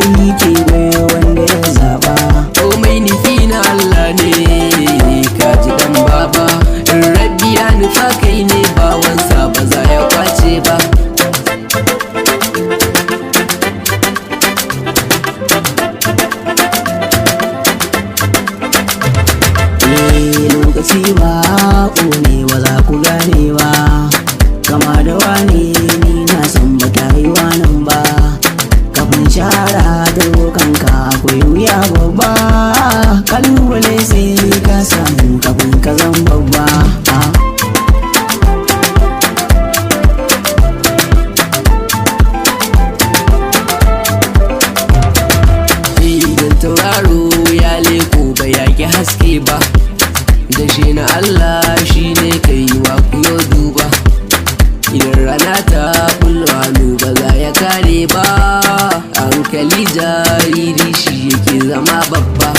Ke bai wanda ya zaba. Komai nufi na Allah ne, ka ji dan baba. In Rabbi ya nufa kai ne bawansa, ba za ya kwace ba. Eh, lokaci ba ne, ba za ku gane ba. Kama da wani ni na san ba ta yi wanan ba. Kafin shara da kanka akwai wuya babba. Kalubale sai ka samu kafin ka zan babba. Ah. Idan tauraro ya leko ba ya ki haske ba. Da shi na Allah shi ne kai wa kuyo duba. Idan rana ta bullo, hannu ba za ya kare ba. Hankali jariri shi yake zama babba.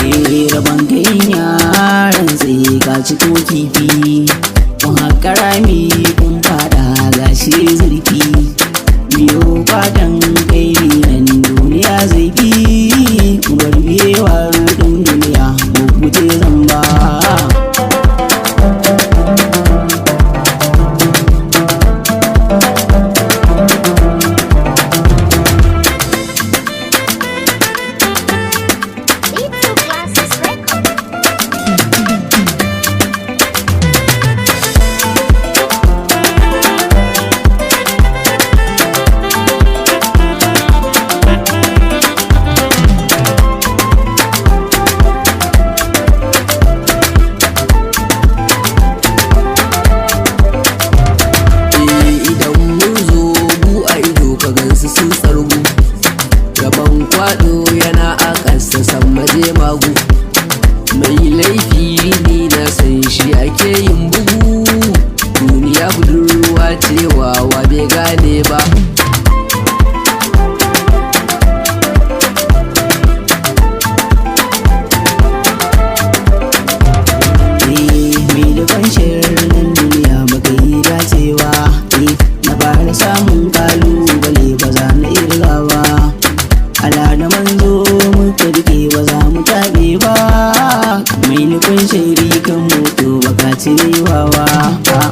Eh, rabon kai yaran sai ka ci ko kifi. Kun haƙa rami kun fada gashi zurfi. Biyo fatan kai nan duniya zai fi. Gwarbewa rudin duniya mu guje zamba. B2 Glasses Record. Eh, idan mun zo bu a ido ka gansu sun tsargu. Gaban kwado yana a ƙasa san maje magu. Mai laifi ni na san shi ake yin bugu. Duniya budurwa cewa wa bai gane ba. Eh, mai da kwanciyar nan duniya baka yi dacewa. Eh, na fara samun kalubale ba za na irga ba. Ala da manzo muka rike, ba za mu tabe ba. Mai nufin shiri kan moto baka cirewa ba. Ah.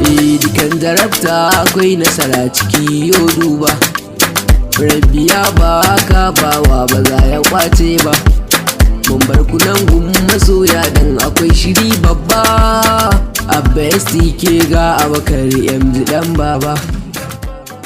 Eh, dukan jarabta akwai nasara ciki yau duba. Rabbi ya baka bawa ba za ya kwace ba. Mun bar kunan gun masoya dan akwai shiri babba. Abba STK ga Abakar MG dan baba.